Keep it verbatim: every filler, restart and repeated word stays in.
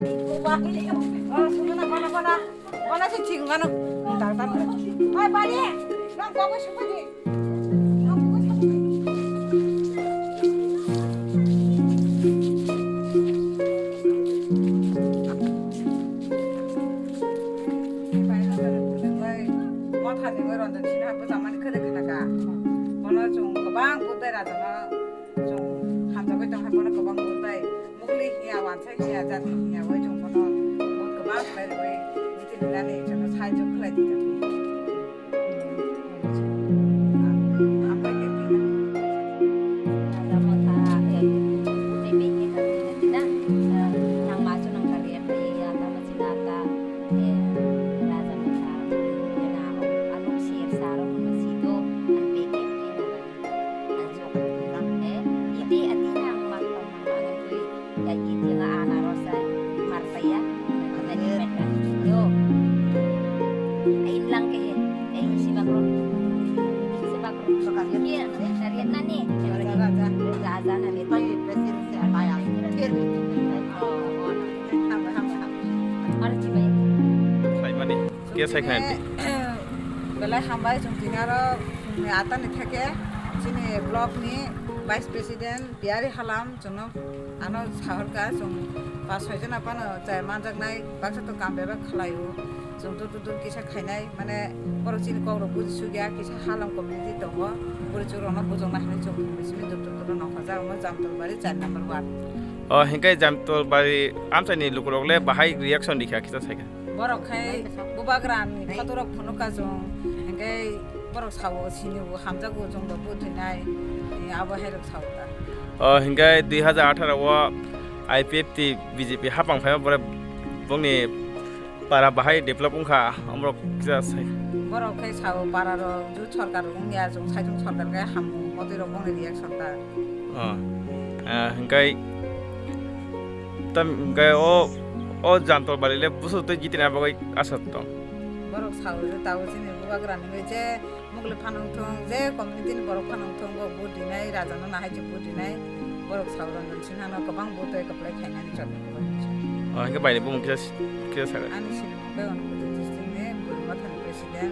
Oh, sungana, bana, bana. Bana se thik ngano. Doctor. Oi, bari. Nang kok sungani. Mothani oi Ranjan Sinha bwchamani khede khna kha. Bono chwng kwbang budai rajano chwng hamjagwi tong hai, bono kwbang budai mugli hiya, wansa hiya, jati hiya oi chwng bono kwbang khlai rwui niti ninani chwngno sahajyo khlai di. Saimani, khe saikha nanti. Belai hambai chwng tini aro phungni atani theke chini block ni vice president Bihari Halam chwngno ano sahorkha chwng pas soi jona phano chai manjaknai baksa to kam bebak khlaio chwng dur dur dur kisa khainai mane borok chini kokrok buji sugya kisa Halam community tongo bwrwi chwng rokno bujoknai hinwi chwng phungni simi dur dur dur nongkhorjak omo Jamtolbari char number ward. O hinkhe Jamtolbari amchaini lukurok le bahai reaction rikha kisa saikha. Borok khai bubagrani photorok phunukha chwng, hinkhe borok sao sinibo hamjago chwngbo buthuinai, abo hairok sao ta. O hinkhe dui hazar atharo o I P F T B J P hapang phaima borok bongni para bahai develop wngkha, omorok kisa sai. Borok khai sao pararok jut sorkar wngya chwng saichung sorkar khai hamu motwi rok bongni reaction ta. O, ah, hingkai tam hingkai o, o Jamtolbari le busu tei jitina bagwi asa tong. Borok sao je tao chini bubagrani bai je mugli phanang thung, je community ni borok phanang thung, bo vote dinai, raja no nahai je vote dinai, borok sao Ranjan Sinha no kwbang vote bai kwplai khainani chotni bubagrani. O, hingke bai ni bumung kisa, kisa saga. Ani sini mungkai Unakoti district ni Burumathani president,